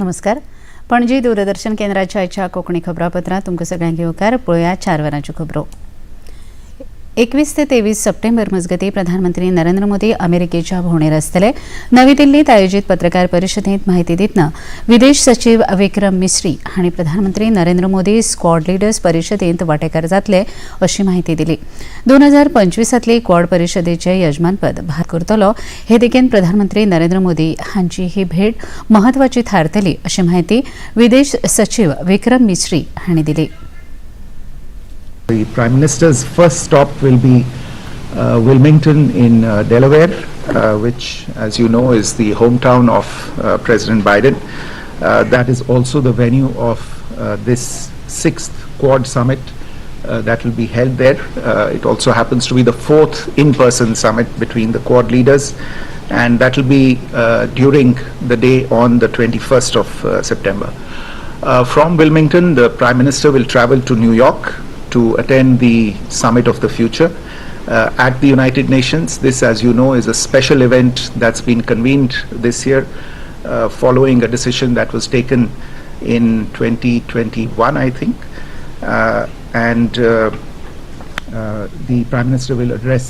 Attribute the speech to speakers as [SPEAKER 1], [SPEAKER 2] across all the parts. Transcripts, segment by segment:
[SPEAKER 1] नमस्कार. पणजी दूरदर्शन केंद्राच्या आयच्या कोंकणी खबरापत्रांत तुमकां सगळ्यांक येवकार. पळोवया 4 वरांच्यो खबरो. 21 ते 23 सप्टेंबर मजगतीं प्रधानमंत्री नरेंद्र मोदी अमेरिकेच्या भोंवडेर आसतले. नवी दिल्लीत आयोजीत पत्रकार परिशदेंत म्हायती दितना विदेश सचीव विक्रम मिश्री हांणी प्रधानमंत्री नरेंद्र मोदी स्क्वॉड लिडर्स परिशदेंत वांटेकार जातले अशी म्हायती दिली. 2025 क्वॉड परिशदेचे यजमानपद भारत करतलो हे देखीन प्रधानमंत्री नरेंद्र मोदी हांची ही भेट म्हत्वाची थारतली अशी म्हायती विदेश सचीव विक्रम मिश्री हांणी दिली.
[SPEAKER 2] The Prime Minister's first stop will be Wilmington in Delaware, which, as you know, is the hometown of President Biden. That is also the venue of this 6th Quad Summit that will be held there. It also happens to be the 4th in-person summit between the Quad leaders, and that will be during the day on the 21st of September. From Wilmington, the Prime Minister will travel to New York to attend the Summit of the Future at the United Nations. This, as you know, is a special event that's been convened this year following a decision that was taken in 2021, I think. And the Prime Minister will address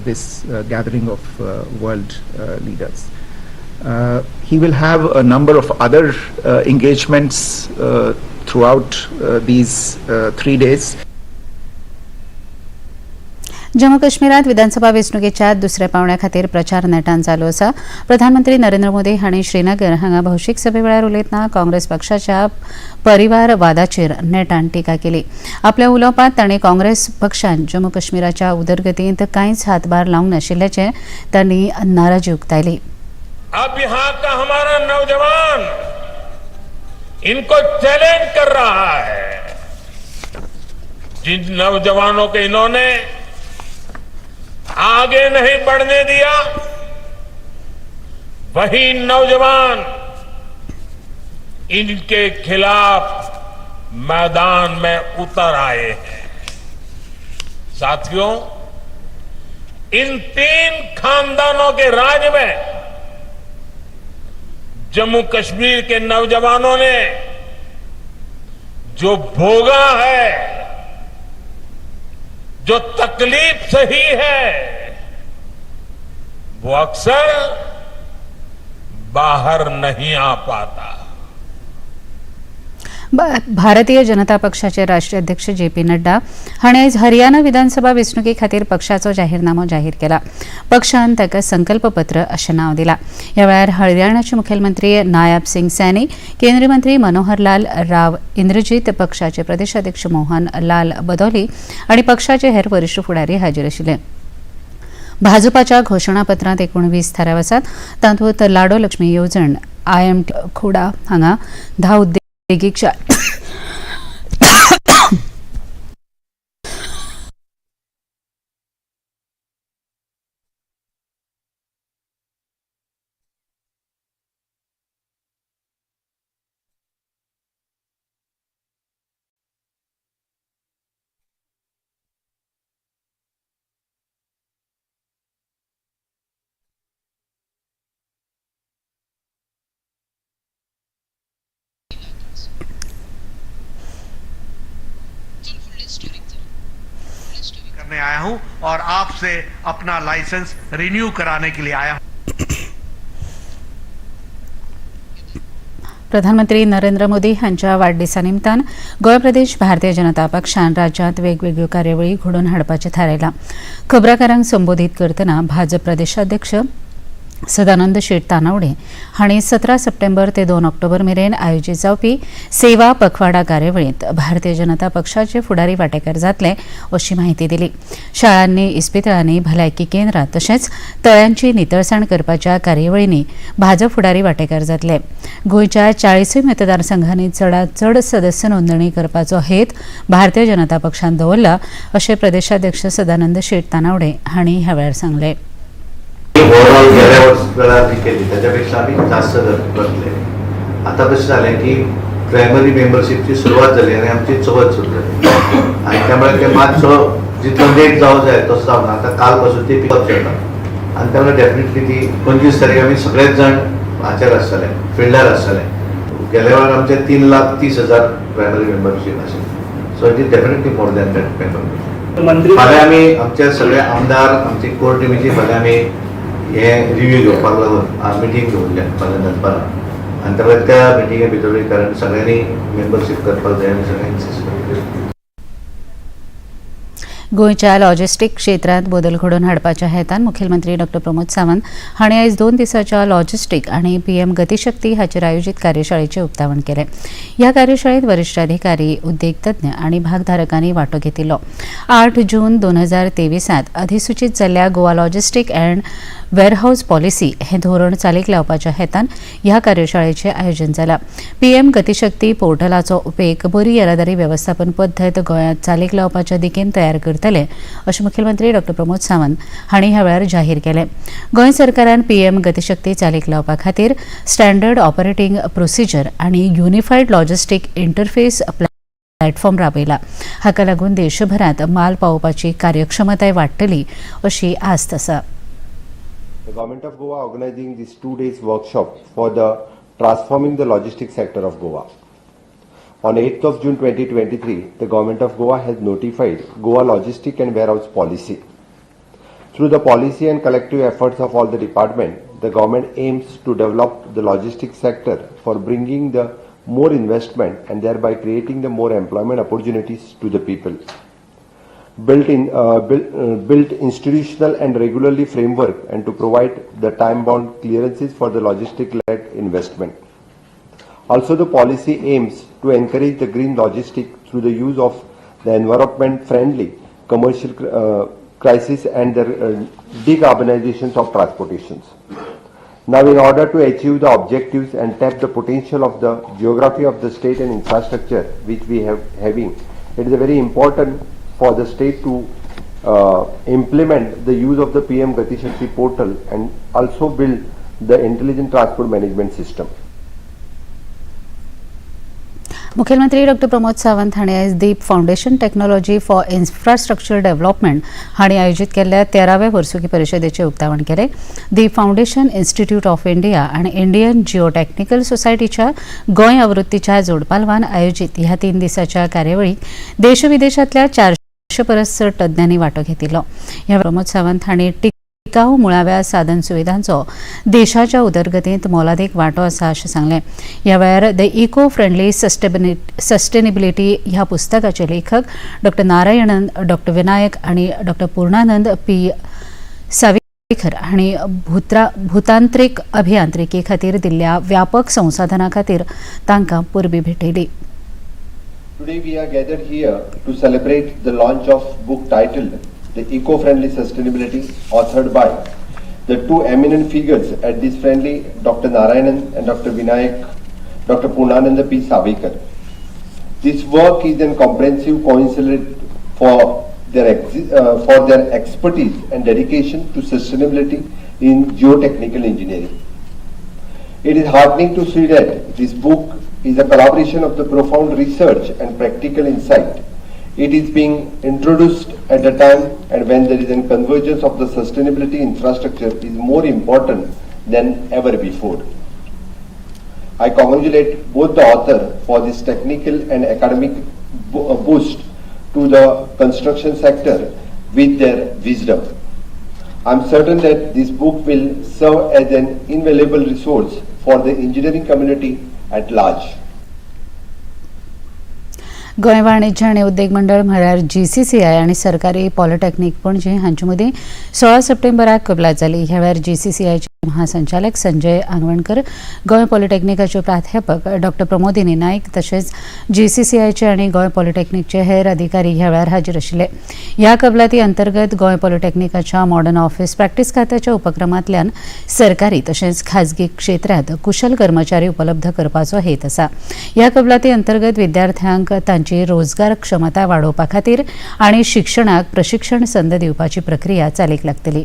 [SPEAKER 2] this gathering of world leaders. He will have a number of other engagements throughout these 3 days.
[SPEAKER 1] Jammu काश्मीरात विधानसभा वेंचणुकेच्या दुसऱ्या पावंड्या खातीर प्रचार नेटान चालू आसा. प्रधानमंत्री नरेंद्र मोदी हांणी श्रीनगर हांगा भौशीक सभे वेळार उलयतना काँग्रेस पक्षाच्या परिवारवादाचेर नेटान टिका केली. आपल्या उलोवपांत तांणी काँग्रेस पक्षान जम्मू काश्मीराच्या उदरगतींत कांयच हातभार लावंक नाशिल्ल्याचें तांणी नाराजी उक्तायली.
[SPEAKER 3] अब यहां का हमारा नौजवान इनको चैलेंज कर रहा है. जिन नौजवानों के इन्होंने आगे नहीं बढ़ने दिया, वही नौजवान इनके खिलाफ मैदान में उतर आए हैं. साथियों, इन 3 खानदानों के राज में जम्मू कश्मीर के नौजवानों ने जो भोगा है, जो तकलीफ सही है, वो अक्सर बाहर नहीं आ पाता.
[SPEAKER 1] भारतीय जनता पक्षाचे राष्ट्रीय अध्यक्ष जे पी नड्डा हांणी आयज हरियाणा विधानसभा वेंचणुके खातीर पक्षाचो जाहीरनामो जाहीर केला. पक्षान ताका संकल्पपत्र अशें नांव दिलां. ह्या वेळार हरियाणाचे मुखेलमंत्री नायब सिंग सैनी, केंद्रीय मंत्री मनोहरलाल राव इंद्रजीत, पक्षाचे प्रदेशाध्यक्ष मोहन लाल बदौली आनी पक्षाचे हेर वरिश्ठ फुडारी हाजीर आशिल्ले. भाजपाच्या घोशणापत्रांत 19 थाराव आसात. तातूंत लाडो लक्ष्मी येवजण, I am खोडा हांगा 10 उद्देगीक
[SPEAKER 4] करने आया हूं और आपसे अपना लाइसेंस रिन्यू कराने के लिए आया हूं.
[SPEAKER 1] प्रधानमंत्री नरेंद्र मोदी हांच्या वाडदिसा निमतान गोंय प्रदेश भारतीय जनता पक्षान राज्यांत वेगवेगळ्यो कार्यावळी घडोवन हाडपाचें थारायलां. खबराकारांक संबोधीत करतना भाजप प्रदेशाध्यक्ष सदानंद शेट तानावडे हांणी 17 सप्टेंबर ते 2 ऑक्टोबर मेरेन आयोजीत जावपी सेवा पखवाडा कार्यावळींत भारतीय जनता पक्षाचे फुडारी वांटेकार जातले अशी म्हायती दिली. शाळांनी, इस्पितळांनी, भलायकी केंद्रां तशेंच तळ्यांची नितळसाण करपाच्या कार्यावळींनी भाजप फुडारी वांटेकार जातले. गोंयच्या 40 मतदारसंघांनी चडांत चड सदस्य नोंदणी करपाचो हेत भारतीय जनता पक्षान दवरला अशें प्रदेशाध्यक्ष सदानंद शेट तानावडे हांणी ह्या वेळार सांगलें.
[SPEAKER 5] ओव्हरऑल गेल्या वर्स वेळार जी केली त्याच्यापेक्षा आम्ही जास्त करतले. आता कशें जालें की प्रायमरी मेंबरशिपची सुरवात जाली आनी आमची चवथ सुरू जाली आनी त्यामुळे ते मातसो जितलो लेट जावं जाय तसो जावना. आतां काल पासून ती पिकअप जाता आनी त्यामुळे डेफिनेटली ती 25 तारीख आमी सगळेच जाण हाचेर आसतले, फिल्डार आसतले. गेल्या वेळार आमचे 3,30,000 प्रायमरी मेंबरशीप आशिल्ली. So it is definitely more than that member.
[SPEAKER 6] मंत्री
[SPEAKER 5] फाल्यां आमी आमचे सगळे आमदार, आमची कोर टिमीची फाल्यां आमी हे रिव्यू घेवपाक लागून मिटींग दवरल्या फाल्यां दनपारां आनी ताका त्या मिटिंगे भितर, कारण सगळ्यांनी मेंबरशीप करपाक जाय आनी सगळ्यांनी इन्सिस्ट करपाक जाय.
[SPEAKER 1] गोंयच्या लॉजिस्टीक क्षेत्रांत बदल घडोवन हाडपाच्या हेतान मुखेलमंत्री डॉ प्रमोद सावंत हांणी आयज 2 दिसांच्या लॉजिस्टीक आनी पीएम गतिशक्ती हाचेर आयोजीत कार्यशाळेचें उक्तावण केलें. ह्या कार्यशाळेत वरिश्ठ अधिकारी, उद्देग तज्ञ आनी भागधारकांनी वांटो घेतिल्लो. 8 जून 2023त अधिसूचीत जाल्ल्या Goa Logistic and Warehouse Policy हें धोरण चालीक लावपाच्या हेतान ह्या कार्यशाळेचें आयोजन जालां. पीएम गतिशक्ती पोर्टलाचो उपेग बरी येरादारी वेवस्थापन पद्दत गोंयांत चालीक लावपाच्या दिकेन तयार करतले, अशें मुखेलमंत्री डॉ प्रमोद सावंत हांणी ह्या वेळार जाहीर केलें. गोंय सरकारान पीएम गतिशक्ती चालीक लावपा खातीर स्टँडर्ड ऑपरेटींग प्रोसिजर आनी युनिफायड लॉजिस्टीक इंटरफेस प्लॅटफॉर्म राबयला. हाका लागून देशभरांत माल पावोवपाची कार्यक्षमताय वाडटली अशी आस्त आसा.
[SPEAKER 7] The Government of Goa organizing this 2 days workshop for the transforming the logistics sector of Goa. On 8th of June 2023, the Government of Goa has notified Goa Logistic and Warehouse Policy. Through the policy and collective efforts of all the department, the government aims to develop the logistics sector for bringing the more investment and thereby creating the more employment opportunities to the people, built institutional and regulatory framework and to provide the time-bound clearances for the logistic-led investment. Also, the policy aims to encourage the green logistic through the use of the environment-friendly commercial crisis and the decarbonizations of transportations. Now, in order to achieve the objectives and tap the potential of the geography of the state and infrastructure which we have having, it is very important for the state to implement the use of the PM Gati Shakti portal and also build the intelligent transport management system.
[SPEAKER 1] मुखेलमंत्री डॉ प्रमोद सावंत हांणी आयज दीप Foundation Technology for Infrastructure Development हांणी आयोजीत केल्ल्या 13व्या वर्सुकी परिशदेचें उक्तावण केलें. दीप foundation institute of India आनी इंडियन जिओ टेक्निकल सोसायटीच्या गोंय आवृत्तीच्या जोडपालवान आयोजीत ह्या 3 दिसाच्या कार्यावळीक देश विदेशांतल्या 400 परस चड तज्ञांनी वांटो घेतिल्लो. ह्या प्रमोद सावंत हांणी टिकाऊ मुळाव्या साधन सुविधांचो देशाच्या उदरगतींत मोलादीक वांटो आसा अशें सांगलें. ह्या वेळार the eco friendly sustainability ह्या पुस्तकाचे लेखक डॉ नारायणन, डॉ विनायक आनी डॉ पूर्णानंद पी साविखर हांणी भूतांत्रिक अभियांत्रिकी खातीर दिल्ल्या व्यापक संसाधना खातीर तांकां परबीं भेटयली.
[SPEAKER 7] Today we are gathered here to celebrate the launch of book titled The Eco-Friendly Sustainability, authored by the two eminent figures at this friendly, Dr. Narayanan and Dr. Vinayak, Dr. Purnananda P. Savikar. This work is a comprehensive coincidence for their expertise and dedication to sustainability in geotechnical engineering. It is heartening to see that this book is a collaboration of the profound research and practical insight. It is being introduced at a time and when there is a convergence of the sustainability infrastructure is more important than ever before. I congratulate both the author for this technical and academic boost to the construction sector with their wisdom. I am certain that this book will serve as an invaluable resource for the engineering community at large.
[SPEAKER 1] Goa वाणिज्य आनी उद्देग मंडळ म्हळ्यार GCCI आनी सरकारी polytechnic Panaji हांचे मदीं 16 सप्टेंबराक कबलात जाली. ह्या वेळार जीसीसीआयचे महासंचालक संजय आंगवणकर, गोंय पॉलिटेक्निकाच्यो प्राध्यापक डॉ प्रमोदिनी नायक तशेंच जीसीसीआयचे आनी गोंय पॉलिटेक्निकचे हेर अधिकारी ह्या वेळार हाजीर आशिल्ले. ह्या कबलाती अंतर्गत गोंय पॉलिटेक्निकाच्या मॉडर्न ऑफिस प्रॅक्टीस खात्याच्या उपक्रमांतल्यान सरकारी तशेंच खाजगी क्षेत्रांत कुशल कर्मचारी उपलब्ध करपाचो हेत आसा. ह्या कबलाती अंतर्गत विद्यार्थ्यांक तांची रोजगार क्षमता वाडोवपा खातीर आनी शिक्षणाक प्रशिक्षण संद दिवपाची प्रक्रिया चालीक लागतली.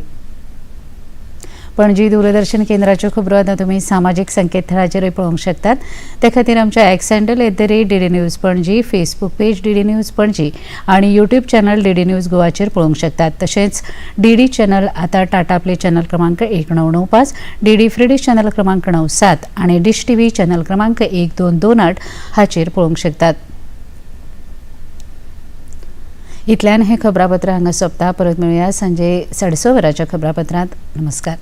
[SPEAKER 1] पणजी दूरदर्शन केंद्राच्यो खबरो आतां तुमी सामाजीक संकेतथळाचेरूय पळोवंक शकतात. ते खातीर आमच्या X handle @DDNews Panaji, Facebook page DD News Panaji आनी यूट्यूब चॅनल डीडी न्यूज गोवाचेर पळोवंक शकतात. तशेंच डीडी चॅनल आतां टाटा प्ले चॅनल क्रमांक 1995, डीडी फ्री डिश चॅनल क्रमांक 97 आनी डिश टीव्ही चॅनल क्रमांक 1228 हाचेर पळोवंक शकतात. इतल्यान हें खबरापत्र हांगा सोंपता. परत मेळुया सांजे 6:30 वरांच्या खबरापत्रांत. नमस्कार.